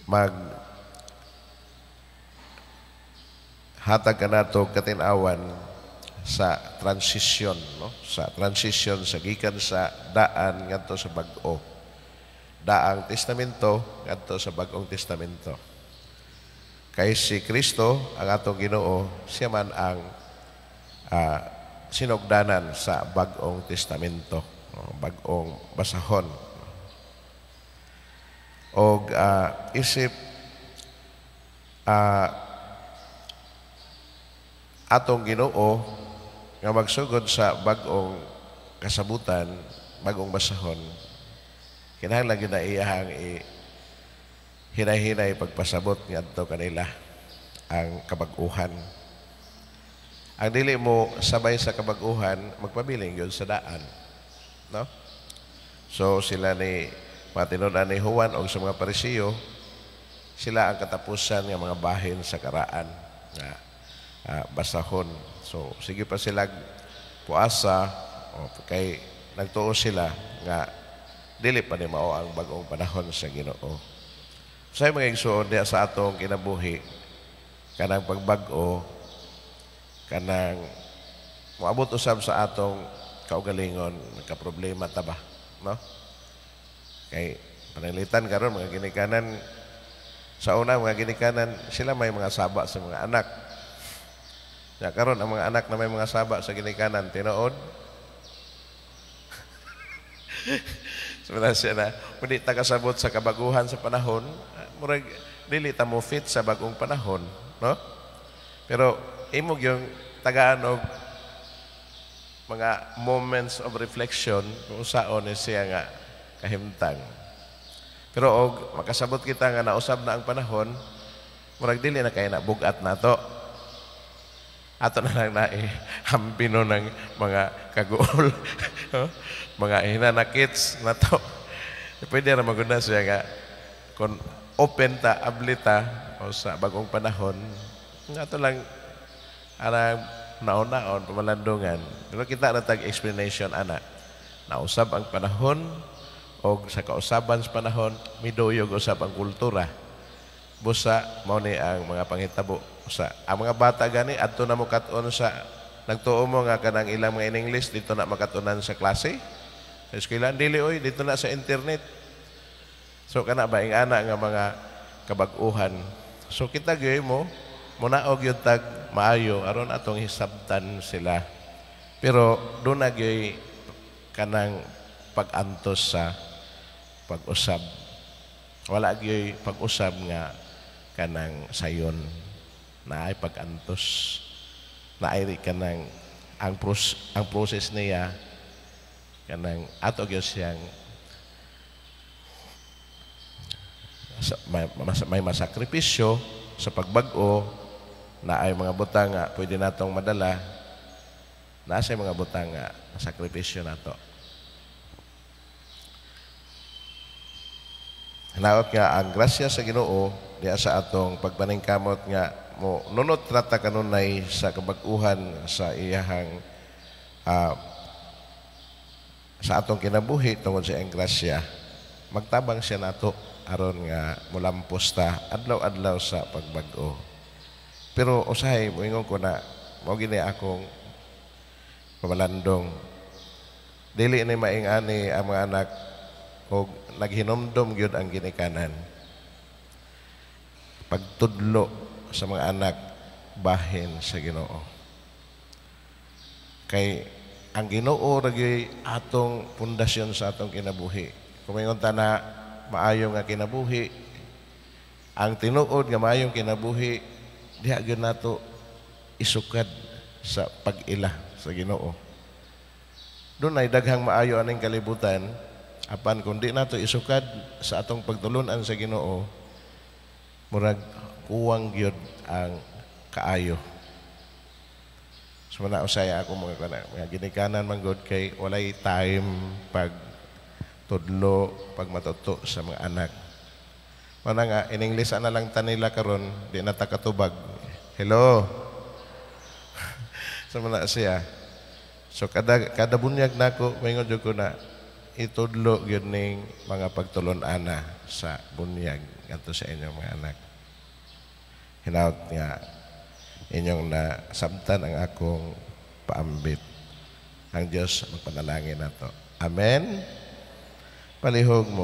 Mag hatag kanato katin-awan sa transition, no? Sa transition sa gikan sa daan ngadto sa bag-o. Daang Testamento ngadto sa Bag-ong Testamento. Kay si Kristo ang atong Ginoo, siya man ang sinugdanan sa Bag-ong Testamento, no? Bag-ong basahon. Og isip atong Ginoo nga magsugod sa bag-ong kasabutan, bag-ong basahon, kinahanglan gyud na iyahang i hinay-hinay pagpasabot ngadto kanila ang kabag-uhan. Ang dili mo sabay sa kabag-uhan, magpabiling yun sa daan. No? So sila ni matinud-an ni Juan o sa mga Parisiyo, sila ang katapusan ng mga bahin sa karaan nga basahon. So sige pa sila puasa o kay nagtuo sila nga dili pa ni mao ang bag-ong panahon sa Ginoo. Sa mga igsuon, diha sa atong kinabuhi, kanang pagbag-o, kanang moabot usab sa atong kaugalingon, nagka-problema ta ba, no? Kay pananglitan karon mga ginikanan, sa una mga ginikanan sila may mga saba sa mga anak. Ya karon ang mga anak na may mga saba sa ginikanan, tinuod. Sebenarnya siya na, hindi ta kasabot sa kabaguhan sa panahon, murag dili ta mo fit sa bagong panahon, no? Pero imo gyung tagaan og mga moments of reflection kung saon ni siya nga kahimtang. Pero og makasabot kita nga nausab na ang panahon, murag dili na kay na bugat nato. Ato na lang na hambino ng mga kaguol, mga hinanakits na to. Pwede ra maguna siya nga kung open ta, abli ta o sa bagong panahon, ato lang arang naon-naon, pamalandungan. Pero kita na tag explanation ana. Nausab ang panahon o sa kausaban sa panahon, miduyog usab ang kultura. Busa mao ni ang mga panghitabo. Sa ang mga bata gani adto na mo kat-on sa nagtuo mo nga kanang ilang mga in English dito na makatunan sa klase. Sa eskwelahan dili oy, dito na sa internet. So kana ba ing ana nga mga kabag-uhan. So kita gyud mo munaog gyud tag maayo aron atong hisabtan sila. Pero doon na gyud kanang pag-antos sa pag-usab. Wala gyud pag-usab nga kanang sayon na ay pag-antos, na ay kanang ang process niya kanang ato gyud siyang may masakripisyo sa pagbag-o, na ay mga butang nga pwede natong madala, na sa mga butang nga masakripisyo nato. Hinaot nga ang grasya sa Ginoo diha sa atong pagpaningkamot nga mo nunot trata kanunay sa kabag-uhan sa iyahang sa atong kinabuhi tungod sa iyang grasya, magtabang siya nato aron nga molampos ta adlaw-adlaw sa pagbag-o. Pero usahay moingon ko na mao gini akong pamalandong, dili ni maing-ani ang mga anak og naghinumdom gyud ang ginikanan. Pagtudlo sa mga anak bahin sa Ginoo. Kay ang Ginoo ra gyud atong pundasyon sa atong kinabuhi. Kung maingon ta na maayo nga kinabuhi, ang tinuod nga maayong kinabuhi diha gyud nato isukad sa pag-ila sa Ginoo. Dunay daghang maayo aning kalibutan, apan kung di nato isukad sa atong pagtulunan sa Ginoo, murag kuwang gyud ang kaayo. So mana usay ako mga kana, mga ginikanan man gud kay walay time pag tudlo, pag matuto sa mga anak. Mana nga in English ana lang tanila karon, di na ta katubag. Hello. So mana siya. So kada bunyag nako maingon jud ko na Itudlo gyud ning mga pagtulon-ana sa bunyag ngadto sa inyong mga anak. Hinaut nga inyong nasabtan ang akong paambit. Ang Diyos magpanalangin nato. Amen. Palihog mo.